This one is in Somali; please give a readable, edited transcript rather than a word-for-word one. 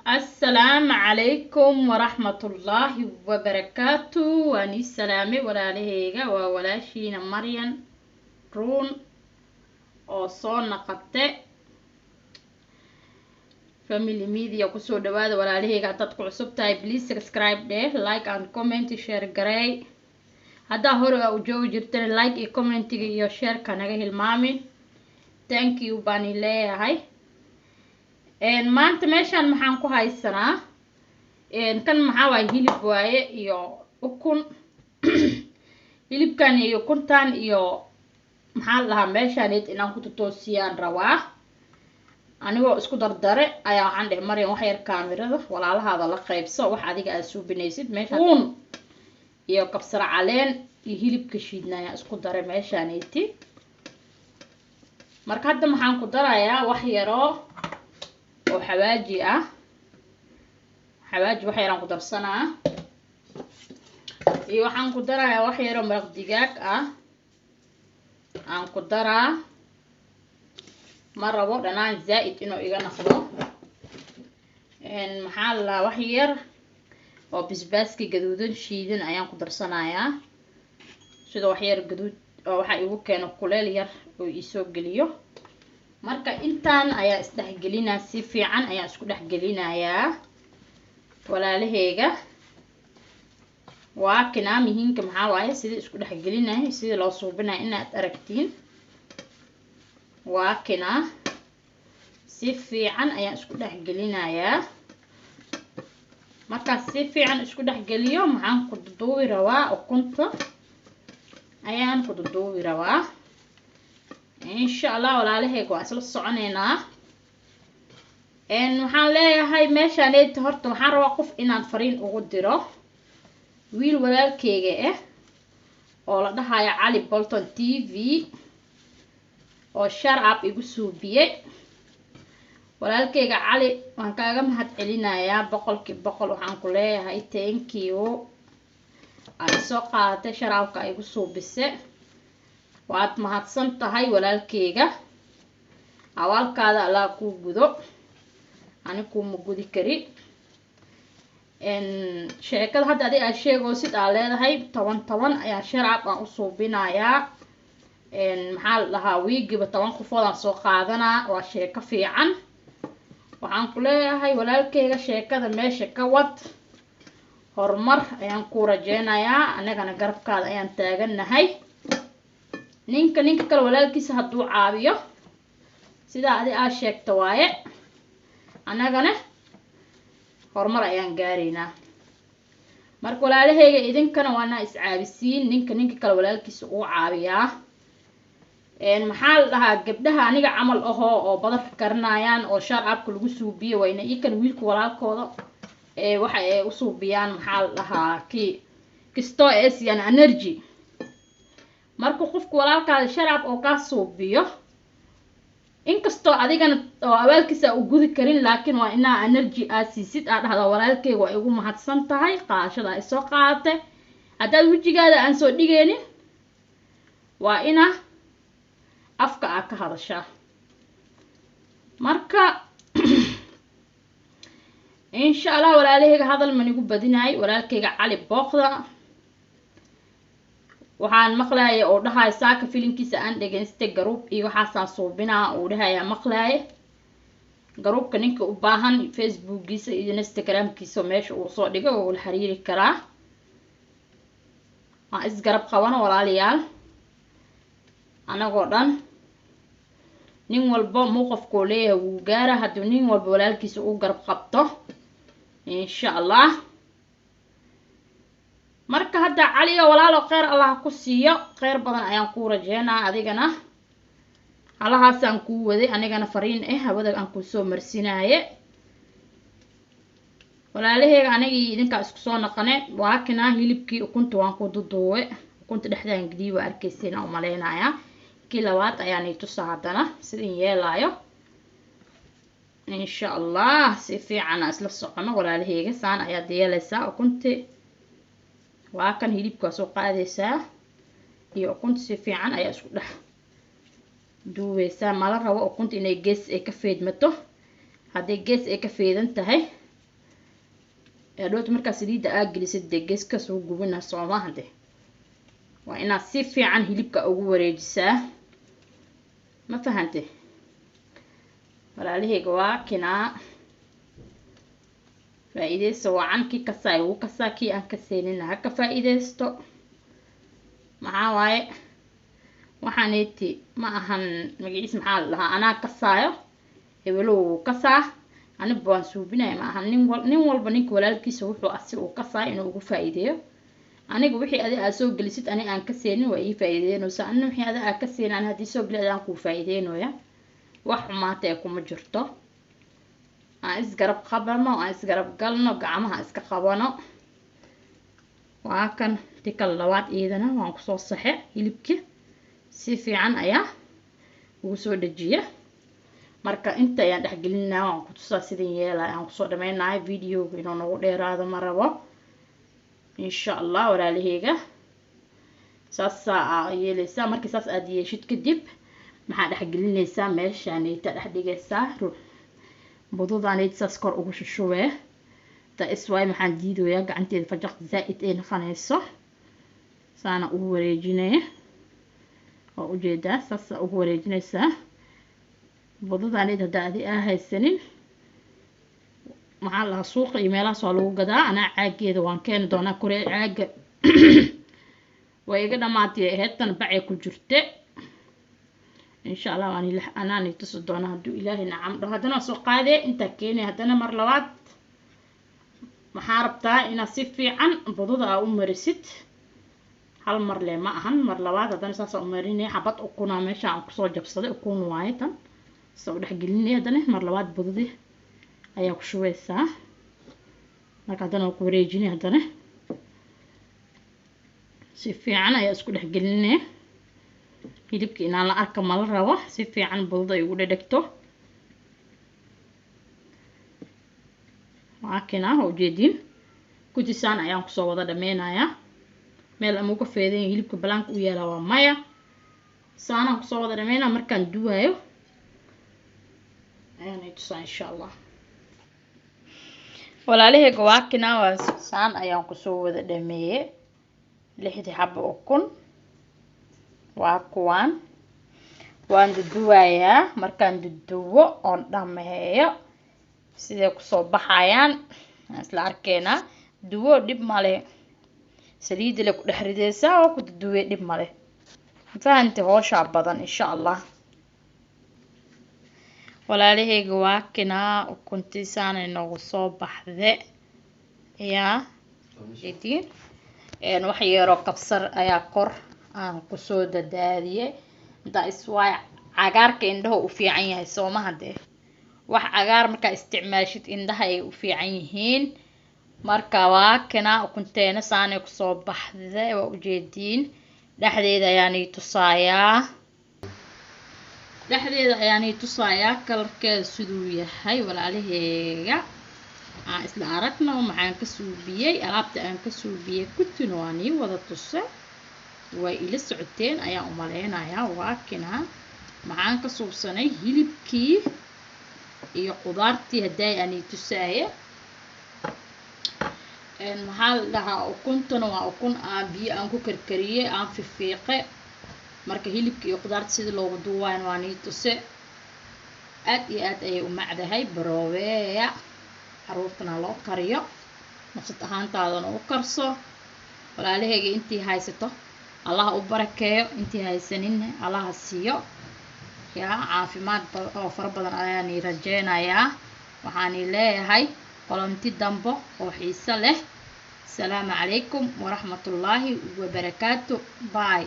Assalaamu calaykum waraxmatullaahi wabarakaatu. Waan ii salaamay, walaalaheyga. Waa walaashiina Maryan Ruun oo soo naqate Family Media. Kusoo dhawaada, walaalaheyga. Haddaad ku cusub tahay, please subscribe dheh, like and comment, share garey. Haddaa hore aa u joogi jirtana, like iyo commentiga iyo shareka naga hilmaamin. Thank you baan i leeyahay. Maanta meeshaan maxaan ku haysanaa? Kan maxaa waaye? Hilib waaye iyo ukun. Hilibkan iyo ukuntan iyo maxaa la dhahaa, meeshaaneed inaan ku tutoosiyaan rabaa. Anigoo isku dardare ayaa waxaan dheh, "Maryan, wax yar kaamirada walaalahaada la qaybso, wax adiga aad suubinaysid." Meesha uun iyo kabsar caleen iyo hilibka shiidna ayaan isku daray meeshaaneyti. Marka hadda maxaan ku darayaa? Wax yaroo oo xawaaji ah. Xawaaji wax yaraan ku darsanaa, iyo waxaan ku darayaa wax yaroo maraq digaag ah aan ku daraa. Ma rabo dhanaan zaa'id inuu iga noqdo. Maxaa la lahaa, wax yar oo bisbaaski gaduudan shiidan ayaan ku darsanayaa, sida wax yar gaduud oo waxaa igu keeno kuleel yar oo iisoo geliyo. Marka intaan ayaa isdhexgelinaa, si fiican ayaan isku dhexgelinayaa, walaalaheyga. Waa kinaa muhiimka maxaa waaye, sidii isku dhexgelinaya, sidii loo suubinayo inaad aragtiin. Waa kinaa, si fiican ayaan isku dhexgelinayaa. Markaas si fiican isku dhexgeliyo, maxaan ku duduubi rabaa? Ukunta ayaan ku duduubi rabaa, insha Allah. Walaalaheyga, waan isla soconeynaa. Waxaan leeyahay meeshaaneta horta waxaan rabaa qof inaan fariin ugu diro, wiil walaalkeyga ah oo la dhahayo Cali Bolton TV, oo shout out igu suubiyey. Walaalkeyga Cali, waan kaaga mahad celinayaa 100%. Waxaan ku leeyahay thank you. Aad soo qaadatay shout outka igu suubise, waad mahadsan tahay, walaalkeyga. Awaalkaada Allah kuu gudo, ani kuuma gudi kari. Sheekada hadda adig aad sheegoosid, aa leedahay 10 10 ayaa shout out aan u suubinayaa, maxaa la dhahaa, wiigiba 10 qofood aan soo qaadanaa, waa sheeko fiican. Waxaan ku leeyahay, walaalkeyga, sheekada meesha ka wad, horumar ayaan ku rajeynayaa, annagana garabkaada ayaan taagannahay. Ninka ninka kale walaalkiisa hadduu caawiyo, sidaa adi aad sheegta waaye, annagana horumar ayaan gaaraynaa. Marka walaalaheyga, idinkana waana iscaabisiin. Ninka ninka kale walaalkiisa uu caawiyaa, maxaa la dhahaa, gabdhaha aniga camal ahoo oo badarka karinayaan oo shout outka lagu suubiyo, wayna ikan wiilka walaalkooda waxa ay u suubiyaan, maxaa la dhahaa, kii kastoo ay siiyaan energy. Marka qofka walaalkaada shout out oo kaa suubiyo, inkastoo adigana oo abaalkiisa u gudi karin, laakiin waa inaa energy aad siisid, aad dhahda, "Walaalkeyga, waa igu mahadsan tahay qaadashada ay soo qaadatay." Haddaad wejigaada aan soo dhigaynin, waa ina afka aad ka hadashaa. Marka insha Allah, walaalaheyga, hadal manigu badinaay. Walaalkeyga Cali booqda. Waxaan maqlaaya oo dhahaya saaka filinkiisa aan dhegaystay, group iyo waxaasaan suubinaa uu dhahaya maqlaaye. Groupka ninka u baahan, Facebookgiisa iyo Instagramkiisa meesha uu soo dhigo oo la xiriiri karaa. Waan isgarab qabano, walaalayaal, anagoo dhan. Nin walba mowqafkuu leeyahay wuu gaara haddii nin walba walaalkiisa uu garab qabto, insha Allah. Marka hadda Caliyo, walaalo, kheyr Allah ku siiyo, kheyr badan ayaan kuu rajeynaa. Adigana halahaasaan kuu waday, anigana fariin ah hawada aan kusoo marsinaaye. Walaalaheyga, anigii idinkaa isku soo naqane. Waa kinaa hilibkii, ukunta waan ku duduuwe, ukunta dhexdaan geliyi, waa arkayseen aan umaleynayaa. Kii labaad ayaan i tusaa haddana sidin yeelaayo, insha Allah. Si fiican aan isla socono, walaalaheyga. Saan ayaad yeelaysaa ukunti. Waa kan, hilibka waa soo qaadaysaa iyo ukunta, si fiican ayaa isku dhex duubeysaa. Mala rabo ukunta inay gees ay ka feedmato. Hadday gees ay ka feedan tahay Hadhowta markaa saliidda aa gelisid dee geeska soo gubina soomaha de. Waa inaad si fiican hilibka ugu wareejisaa, ma fahante walaalahayga? Waa kinaa faa-iideysta wacan. Kii kasaa ugu kasaa, kii aan kaseynina ha ka faa-iideysto. Maxaa waaye waxaaneeti ma ahan magaciis, maxaa la dhahaa, anaa kasaayo, hebelow wuu kasaa, aniba waan suubinaya, ma ahan. Nin walba ninka walaalkiisa wuxuu asi uu kasaayo inuu ugu faa-iideeyo. Aniga wixii adi aad soo gelisid ani aan ka seenin waa ii faa-iideynaysa, anina wixii adi aad ka seenin ani haddii soo geli adaan kuu faa-iideynaya. Wax xumaata ee kuma jirto. Aan isgarab qabano, aan isgarab galno, gacmaha iska qabano. Waa kan ti kale labaad, iyadana waan kusoo saxe hilibki si fiican ayaa ugu soo dhajiya. Marka inta ayaan dhexgelinaa, waan kutusaa sidan yeelaya, aan kusoo dhameynayo videoga. Inuu nagu dheeraado ma rabo, insha Allah walaalaheyga. Saasaa aa yeeleysaa. Markii saas aad yeeshid kadib, maxaa dhexgelinaysaa? Meeshaaneyta dhex dhigaysaa bududaaneyta, saas kor ugu shushubee. Ta iswaay maxaan diidoyaa gacanteeda fajaq zaa-id ay naqanayso. Saana ugu wareejinaya, waa ujeedaa, saasaa ugu wareejinaysaa bududaaneyta. Haddaa adi aa haysanin, maxaa la dhahaa, suuqa iyo meelahaas waa lagu gadaa. Anaa caageeda waan keeni doonaa koree. Caaga way iga dhamaatay ahayd, tan bacay ku jirte. Insha Allah waan anaani tusi doonaa hadduu Ilaahay nacam dhaho. Haddana waa soo qaadee, intaa keenay. Haddana mar labaad maxaa rabtaa? Inaad si fiican budada aa u marisid. Hal mar le ma ahan, mar labaad haddana saasaa u marinaya. Xabad ukunaa meesha aan kusoo jabsaday, ukun waaye tan, soo dhex gelinaya. Haddana mar labaad budadii ayaa ku shubeysaa. Marka haddana waa ku wareejinaya, haddana si fiican ayaa isku dhex gelinaya hilibka. Inaan la arka mala rabo, si fiican budada ay ugu dhedhegto. Waa kina, waa ujeediin, kutisaan ayaan kusoo wada dhameynayaa. Meel ama uga feedan hilibka balaanka u yaala waa maya. Saanaan kusoo wada dhameynaa. Markaan duwaayo ayaan ay tusaa, insha Allah walaalahayga. Waa kina, waa saan ayaan kusoo wada dhameeyey 6dii xabo ukun. Waa kuwaan, waan duduwayaa. Markaan duduwo oon dhameeyo siday kusoo baxayaan aan isla arkeynaa. Duwo dhib male, saliida le ku dhex rideysaa oo ku duduwee, dhib male, fahante hooshaa badan, insha Allah walaalahayga. Waa kinaa, ukuntiisaanay noogu soo baxde yaa jeediin. Wax yaroo kabsar ayaa kor aan kusoo dadaadiyey. Intaa iswaay cagaarka indhaha u fiican yahay soomaha dee. Wax cagaar markaa isticmaashid indhaha ay u fiican yihiin. Marka waa kinaa, ukunteena saanay kusoo baxde, waa ujeediin. Dhexdeeda ayaanay tusaayaa, dhexdeeda ayaanay tusayaa kalarkeeda siduu yahay walaalaheyga. Aan isla aragno maxaan ka suubiyey. Alaabta aan ka suubiyey kutina waa nii wada tuse, way ila socoteen ayaan umaleynayaa. Waa kinaa, maxaan ka suubsanay? Hilibkii iyo qudaartii haddaay aanay tusaaye. Maxaa la dhahaa, ukuntana waa ukun aan biyo aan ku karkariyey, aan fifiiqe. Marka hilibka iyo qudaarta sida loogu duuwaayo waa nii tuse. Aad iyo aad ayay u macdahay. Baroobeeya, caruurtana loo kariyo, nafsad ahaantaadana u karso. Walaalahayga intii haysato Allaha u barakeeyo, intii haysaninna Allaha siiyo yaa caafimaad oo fara badan ayaani rajeynayaa. Waxaani leeyahay qolanti dambo oo xiiso leh. Asalaamu calaykum waraxmatullaahi wabarakaatu. Bye.